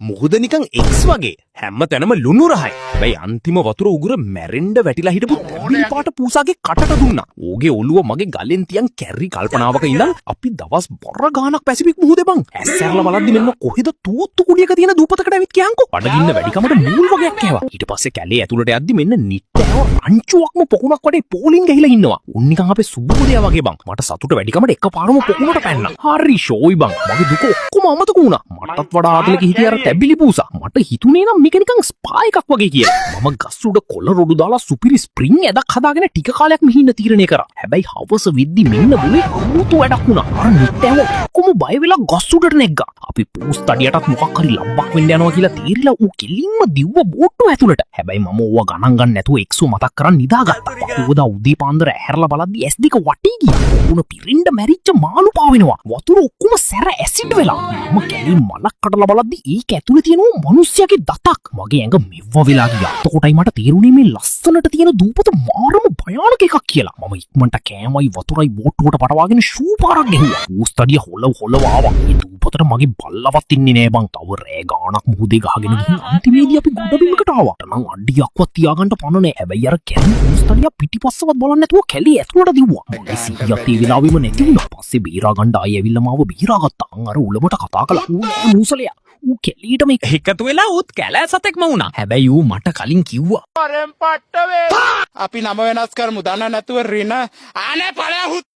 මුහුද නිකන් එක්ස් වගේ. හැම තැනම ලුණු රහයි. හැබැයි අන්තිම වතුර උගුර මැරෙන්න වැටිලා හිටපු තැඹිලි පාට පූසාගේ කටට දුන්නා. ඌගේ ඔළුව මගේ ගලෙන් තියන් කැරි කල්පනාවක ඉඳන් අපි දවස් බර ගානක් පැසිෆික් මුහුදේ බං. ඇස් ඇරලා බලද්දි මෙන්න කොහෙද තුවක්කු කුඩියක තියෙන දූපතකට ඇවිත් කියන්කෝ. බඩගින්න වැඩිකමට මූල් වගයක් කෑවා. ඊට පස්සේ කැලේ ඇතුළට යද්දි මෙන්න නිට්ටෑව රංචුවක්ම පොකුණක් වටේ පෝලිං ගහිලා ඉන්නවා. උන් නිකන් අපේ සුබුදයා වගේ බං. මට සතුට වැඩිකමට එකපාරම පොකුණට පැන්නා. හරි ෂෝයි බං. මගේ දුක ඔක්කොම අමතක වුණා. මටත් වඩා ආතලක හිටිය අර තැඹිලි පූසා. මට හිතුනේ නම් මේක නිකන් ස්පා එකක් වගේ කියලා. මම ගස් උඩ කොළ රොඩු දාලා සුපිරි ස්ප්‍රින්ග් ඇදක් හදාගෙන ටික කාලයක් මෙහි ඉන්න තීරණය කරා. හැබැයි හවස වෙද්දි මෙන්න බුලේ අමුතු වැඩක් වුණා. අර නිට්ටෑව ඔක්කොම බය වෙලා ගස් උඩට නැග්ගා. අපි පූස්තඩියටත් මොකක් හරි ලබ්බක් වෙන්න යනවා කියලා තේරිලා ඌ කෙලින්ම දිව්ව බෝට්ටුව ඇතුළට. හැබැයි මම ඕවා ගණන් ගන්න නැතුව එක්ස්ව මතක් කරන් නිදාගත්තා. පහුවදා උදේ පාන්දර ඇහැරලා බලද්දි ඇස් දෙක වටේ ගියා. පොකුණ පිරෙන්න මැරිච්ච මාළු පාවෙනවා. වතුර ඔක්කොම සැර ඇසිඩ් වෙලා. මම කැලේ මලක් කඩලා බලද්දි ඒක ඇතුලේ තියෙනවා මනුස්සයාගේ දතක්. මගේ ඇඟ මෙව්ව වෙලා ගියා. එතකොටයි මට තේරුණේ මේ ලස්සනට තියෙන දූපත මාරම භයානක එකක් කියලා. මම ඉක්මනට කෑමයි වතුරයි බෝට්ටුවට පටවාගෙන ෂූ පාරක් ගැහුවා. පූස්තඩිය හොලව හොලව ආවා. මේ දූපතට මගේ බල්ලවත් ඉන්නේ නෑ බං. තව රෑ ගාණක් මුහුදේ ගහගෙන ගිහින් අන්තිමේදී අපි ගොඩබිමකට ආවා. නම් අඩියක්වත් තියාගන්න පණ නෑ. හැබැයි අර කැරි පූස්තඩිය පිටිපස්සවත් බලන්නේ නැතුව කැලේ ඇතුළට දිව්වා. මගේ සිහියත් ඒ වෙලාවෙම නැති වුණා. පස්සේ බේරා ගන්න ආයෙ ඇවිල්ලා මාව බේරාගත්තා. මං අර උලමට කතා කළා. ඌ නෑ මූසලයා. ඌ කැලේටම එකතු වෙලා ඌත් කැලෑ සතෙක්ම වුණා. හැබැයි ඌ මට කලින් කිව්වා. අපි නම වෙනස් කරමු දන්න නැතුව රින අනේ ඵලයන්.